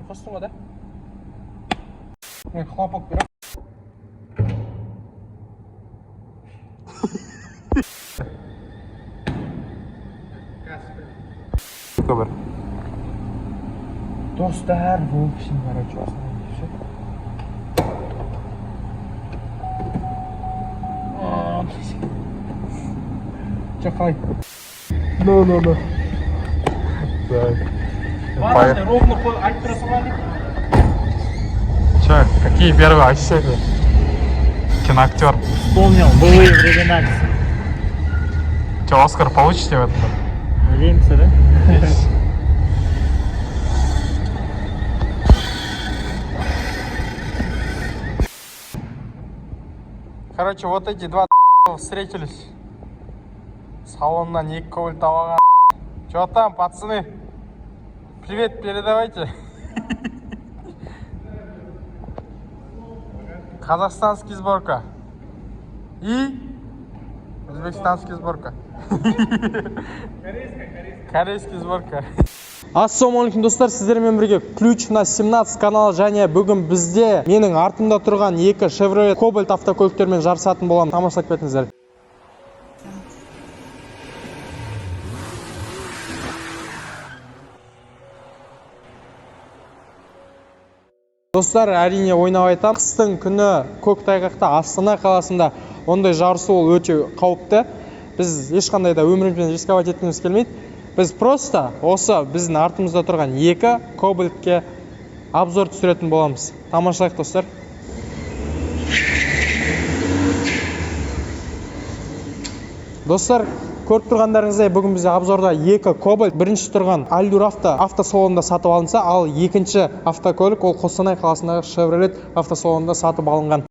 Қостың ғой, да? Мен хлопок беремін. Бір. Достар, в общем, короче, осындай все. Че, қалай? Ну, ну, ну. Так. Бағана ровно қой, айтып тұрасың ғой. Че, какие первые ощущения? Киноактер. Вспомнил былые времена. Че, Оскар получите в этом году? Надеемся, да? Есть. Короче, вот эти два встретились. Салоннан екі Кобальт алған. Че там, пацаны? Привет передавайте. Казахстанский сборка. И узбекистанский сборка. Корейский сборка. Ассалаумағалейкум, достар, сіздермен бірге Ключ на 17 каналы, және бүгін бізде менің артымда тұрған екі Chevrolet Cobalt автокөліктермен жарысатын боламын. Тамашалап кетіңіздер. Достар, әрине, ойнап айтамын. Қыстың күні көктайғақта Астана қаласында ондай жарысу ол өте қауіпті. Біз ешқандай да өмірімізбен рисковать еткіміз келмейді. Біз просто осы біздің артымызда тұрған екі Кобальтке обзор түсіретін боламыз. Тамашалайық, достар. Достар, көріп тұрғандарыңыздай, бүгін бізде обзорда екі Кобальт. Бірінші тұрған Allure Авто автосалонында сатып алынса, ал екінші автокөлік ол Қостанай қаласындағы Chevrolet автосалонында сатып алынған.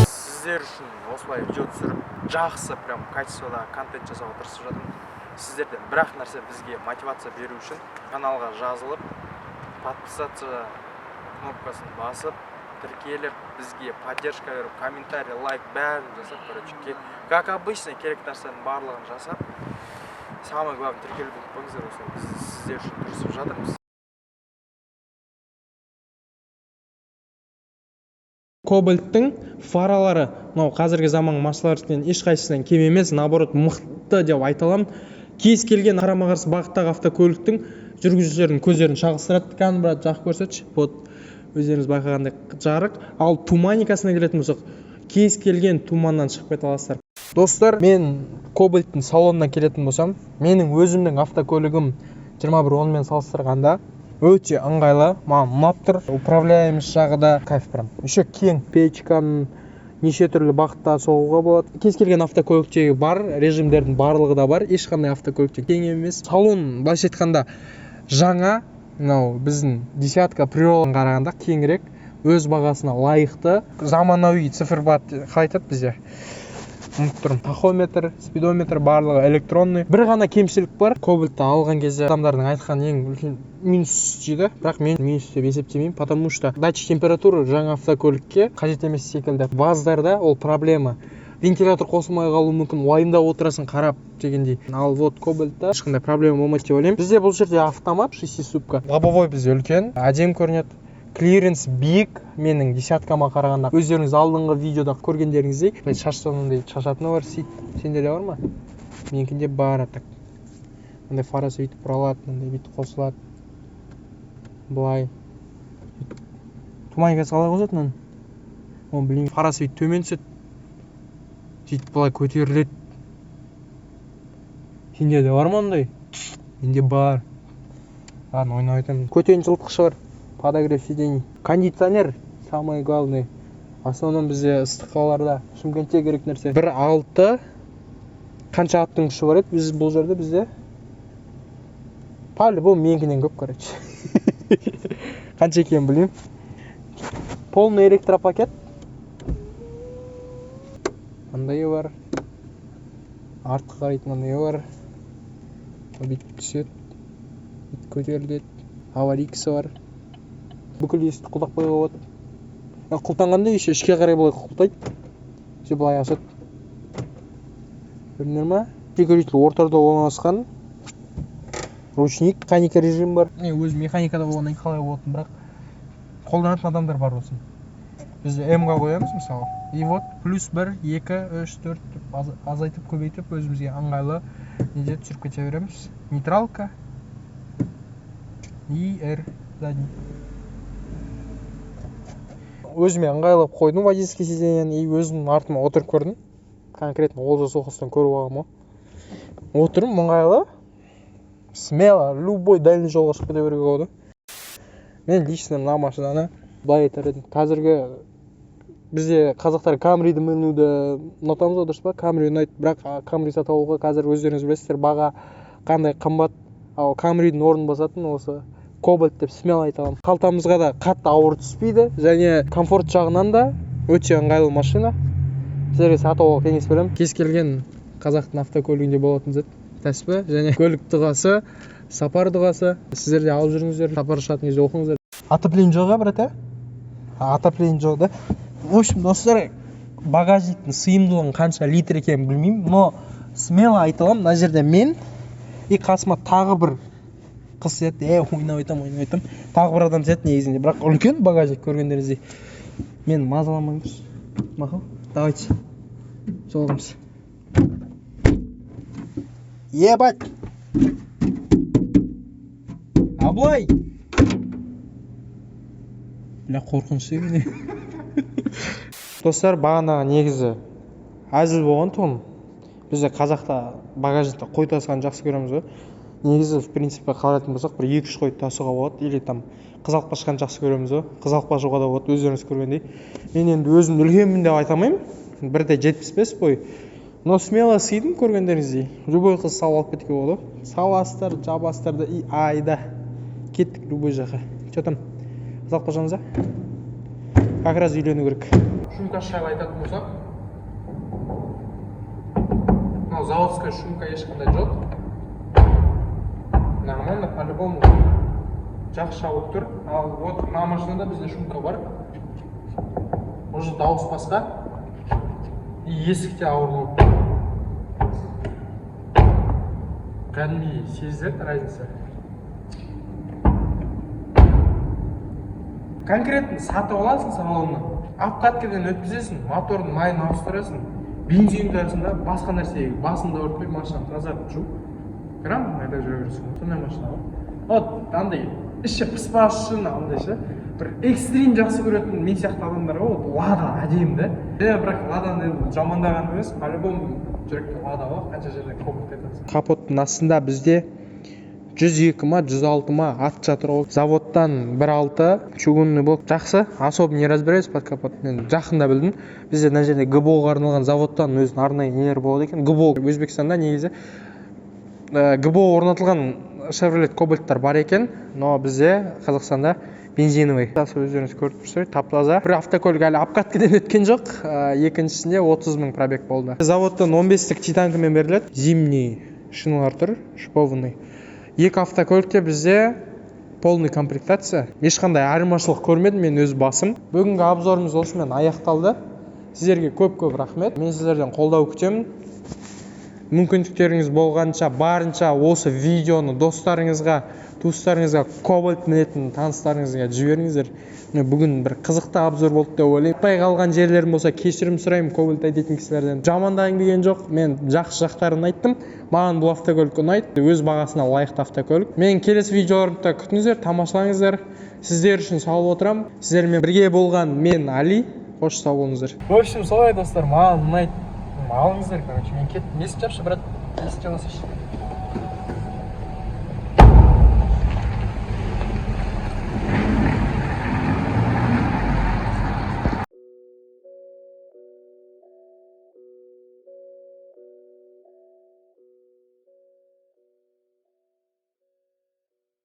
Сіздер үшін осылай видео түсіріп, жақсы, прям качествода контент жасауға тырысып жатырмын. Сіздерден бір ақ нәрсе: бізге мотивация беру үшін каналға жазылып, подписаться кнопкасын басып, тіркеліп, бізге поддержка беріп, комментарий, лайк, бәрін жасап, короче, как обычно, керек нәрсенің барлығын жасап, самое главное, тіркелуді ұмытпаңыздар. Осылай біз сіздер үшін тырысып жатырмыз. Кобальттың фаралары мынау қазіргі заманғы машиналардан ешқайсысынан кем емес, наоборот, мықты деп айта аламын. Кез келген қарама қарсы бағыттағы автокөліктің жүргізушілердің көздерін шағылыстырады. Кәні, брат, жақын көрсетші. Вот, өздеріңіз байқағандай, жарық. Ал туманикасына келетін болсақ, кез келген туманнан шығып кете аласыздар. Достар, мен Кобальттың салонына келетін болсам, менің өзімнің автокөлігім 21 онымен салыстырғанда өте ыңғайлы, маған ұнап тұр. Управляемость жағы да кайф прям. Еще кең, печканың неше түрлі бағытта соғуға болады. Кез келген автокөліктегі бар режимдердің барлығы да бар, ешқандай автокөліктен кең емес. Салон, былайша айтқанда, жаңа мынау біздің десятка Приоға қарағанда кеңірек, өз бағасына лайықты, заманауи циферблат, қалай айтады бізде, ұмытып тұрмын, тахометр, спидометр, барлығы электронный. Бір ғана кемшілік бар Кобальтты алған кезде адамдардың айтқан ең үлкен минус дейді, бірақ мен минус деп есептемеймін, потому что датчик температуры жаңа автокөлікке қажет емес секілді. ВАЗдарда ол проблема. Вентилятор қосылмай қалуы мүмкін, уайымдап отырасың қарап дегендей. Ал вот Кобальтта ешқандай проблема болмайды деп ойлаймын. Бізде бұл жерде автомат, шестиступка. Лобовой бізде үлкен, әдемі көрінеді, клиренс биік менің десяткама қарағанда. Өздеріңіз алдыңғы видеода көргендеріңіздей, былай шашса, мынандай шашатыны бар. Сөйтіп, сенде де бар ма? Менікінде бар. А так мындай фарасы бүйтіп бұралады, мындай бүйтіп қосылады былай. Туманкасы қалай қосады мынаны, оны білмеймін. Фарасы бүйтіп төмен түседі, сөйтіп былай көтеріледі. Сенде де бар ма ондай? Менде бар. Ладно, ойнап айтамын. Көтен жылытқышы бар, подогрев сидений, кондиционер, самое главное, в основном бізде ыстық қалаларда, Шымкентте керек нәрсе. 1.6, қанша аттың күші бар еді біз бұл жерде? Бізде по любому менікінен көп, короче, қанша екенін білмеймін. Полный электропакет, мындайы бар, артқа қарайтын мындайы бар, бүйтіп түседі, бүйтіп көтеріледі. Аварийкасы бар. Бүкіл есікті құлыптап қоюға болады. Құлыптанғанда еще ішке қарай былай құлыптайды, все, былай ашады, көрдіңдер ма? Прикуритель ортада орналасқан, ручник, механика режим бар. Мен өзім механикада болғаннан кейін қалай болатынын, бірақ қолданатын адамдар бар. Осыны біз М-ға қоямыз мысалы, и вот плюс бір, екі, үш, төрт деп азайтып, көбейтіп, өзімізге ыңғайлы неде түсіріп кете береміз. Нейтралка и R задний. Өзіме ыңғайлы қылып қойдым водительский сиденьені и өзім артыма отырып көрдім. Конкретно Олжас Оқастан көріп алғанмын ғой. Отырмын ыңғайлы, смело любой дальний жолға шығып кете беруге болады. Мен лично мына машинаны былай айтар едім: қазіргі бізде қазақтар Камриді мінуді ұнатамыз ғой, дұрыс па? Камри ұнайды, бірақ Камри сатып алуға қазір, өздеріңіз білесіздер, баға қандай қымбат. Ал Камридің орнын басатын осы Кобальт деп смело айта аламын. Қалтамызға да қатты ауыр түспейді және комфорт жағынан да өте ыңғайлы машина. Сіздерге сатып алуға кеңес беремін. Кез келген қазақтың автокөлігінде болатын зат тәспі және көлік дұғасы, сапар дұғасы. Сіздер де алып жүріңіздер, сапар шығатын кезде оқыңыздар. Отопление жоқ, а, брат? А, отопление жоқ да. В общем, достар, багажниктің сыйымдылығын қанша литр екенін білмеймін, но смело айта аламын, мына жерде мен и қасыма тағы бір қыз сияды. Е, ойнап айтамын, ойнап айтамын, тағы бір адам сияды негізінде. Бірақ үлкен багажник, көргендеріңіздей. Мені мазаламаңдаршы, мақұл? Давайте жолығамыз. Ебать, Абылай, бля, қорқынышты екен. Достар, бағанағы негізі әзіл болған тұғын. Бізде қазақта багажникте қой тасығанды жақсы көреміз ғой. Негізі, в принципе, қарайтын болсақ, бір екі үш қой тасуға болады. Или там қыз алып қашқанды жақсы көреміз ғой, қыз алып қашуға да болады. Өздеріңіз көргендей, мен енді өзім үлкенмін деп айта алмаймын, 1,75 бой, но смело сыйдым. Көргендеріңіздей, любой қыз салып алып кетуге болады ғой. Саласыздар, жабасыздар да и айда кеттік любой жаққа. Че там, қыз алып қашамыз, а? Как раз үйлену керек. Шумкасы жайлы айтатын болсақ, мынау заводской шумка, ешқандай жоқ, нормально, по любому жақсы жабылып тұр. Ал вот мына машинада бізде шумка бар, уже дауыс басқа и есік те ауыр болып кәдімгідей сезіледі разница. Конкретно сатып аласың, салоннан обкаткадан өткізесің, мотордың майын ауыстырасың, бензин құясың да, басқа нәрсеге басыңды ауыртпай, машинаны тазартып, жуып, грамотно айдап жүре бересің. Сондай машина ғой. Вот андай іші пыспас үшін, андай ше, бір экстрим жақсы көретін мен сияқты адамдарға вот Лада әдемі да. Е, бірақ Ладаны енді жамандағаным емес, по любому жүректе Лада ғой, қанша жерден Кобальт айтасың. Капоттың астында бізде 102 ма, 106 ма ат жатыр ғой. Заводтан 1.6, чугунный блок. Жақсы, особо не разбираюсь под капот, мен жақында білдім. Бізде мына жерде ГБО ға арналған заводтан өзінің арнайы нелер болады екен. ГБО Өзбекстанда негізі ГБО орнатылған Шевролет Кобальттар бар екен, но бізде Қазақстанда бензиновый. Өздеріңіз көріп тұрсыздар, тап таза. Бір автокөлік әлі обкаткадан өткен жоқ, екіншісінде 30 мың пробег болды. Заводтан 15-тік титанкамен беріледі, зимний шиналар тұр, шипованный. Екі автокөлікте бізде полный комплектация, ешқандай айырмашылық көрмедім мен өз басым. Бүгінгі обзорымыз осымен аяқталды. Сіздерге көп көп рахмет. Мен сіздерден қолдау күтемін. Мүмкіндіктеріңіз болғанша, барынша осы видеоны достарыңызға, туыстарыңызға, Кобальт мінетін таныстарыңызға жіберіңіздер. Міне, бүгін бір қызықты обзор болды деп ойлаймын. Айтпай қалған жерлерім болса, кешірім сұраймын Кобальт айдайтын кісілерден. Жамандағым келген жоқ, мен жақсы жақтарын айттым. Маған бұл автокөлік ұнайды, өз бағасына лайықты автокөлік. Мен келесі видеоларымды да күтіңіздер, тамашалаңыздар. Сіздер үшін салып отырамын. Сіздермен бірге болған мен, Али. Қош, сау болыңыздар. В общем, солай, достар, маған ұнайды, алыңыздар. Короче, мен кеттім. Есік жапшы, брат, есік жаба салшы.